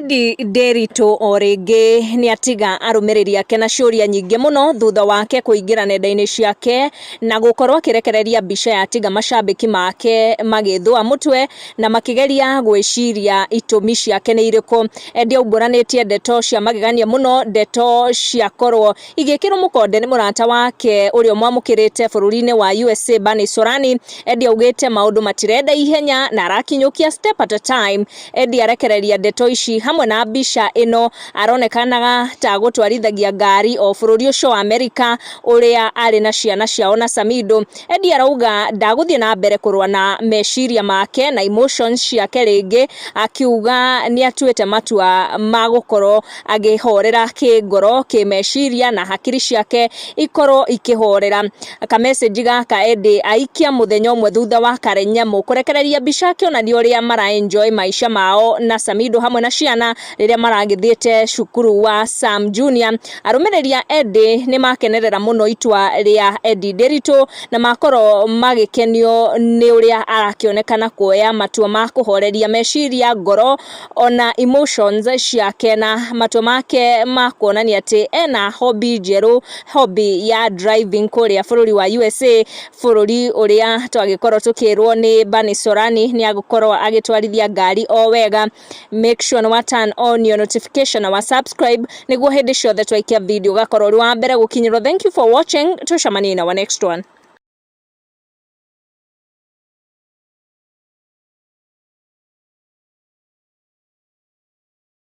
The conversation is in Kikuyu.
Eddie Nderitu o rĩngĩ nĩ atiga arũmĩrĩri ake na ciũria nyingĩ mũno thutha wake kũingĩra nenda-inĩ ciake na gũkorwo akĩrekereria mbica ya tiga macambĩki make magĩthũa mũtwe na makĩgeria gwĩciria itũmi ciake nĩ irĩkũ. Eddie aumbũranĩtie ndeto cia magegania mũno, ndeto ciakorwo igĩkĩrwo mũkonde nĩ mũrata wake ũrĩa ũmwamũkĩrĩte bũrũri-inĩ wa USA Bernice Sorani. Eddie augĩte maũndũ matirenda ihenya na arakinyũkia step at a time. Eddie arekereria ndeto ici hamwe na mbica ĩno aronekanaga ta gũtwarithagia ngari o bũrũri ũcio wa Amerika ũrĩa arĩ na ciana ciao na Samido. Eddie arauga ndagũthiĩ na mbere kũrũa na meciria make na emotions ciake rĩngĩ, akiuga nĩ atuĩte matua ma gũkorwo agĩhorera kĩngoro, kĩmeciria na hakiri ciake ikorwo ikĩhorera. Kamessage gaka Eddie aikia mũthenya ũmwe thutha wa Karen Nyamu kũrekereria mbica akĩonania ũrĩa mara enjoy maica mao na Samido hamwe na ciana rĩrĩa maragĩthiĩte cukuru wa Sam Junior. Arũmĩrĩri a Eddie nĩ makenerera mũno itua rĩa Eddie Nderitu na makorwo magĩkenio nĩ ũrĩa arakĩonekana kuoya matua ma kũhoreria meciria, ngoro ona emotions ciake na matua make ma kuonania atĩ ena hobby njerũ, hobby ya driving kũrĩa bũrũri wa USA, bũrũri ũrĩa twagĩkorwo tũkĩrwo nĩ Bernice Sorani nĩ agũkorwo agĩtwarithia ngari o wega. Make sure nĩ wa turn on your notification na wa subscribe nĩguo hĩndĩ ciothe twaikia video ũgakorwo ũrĩ wa mbere gũkinyĩrwo. Thank you for watching, tucemanie in our next one.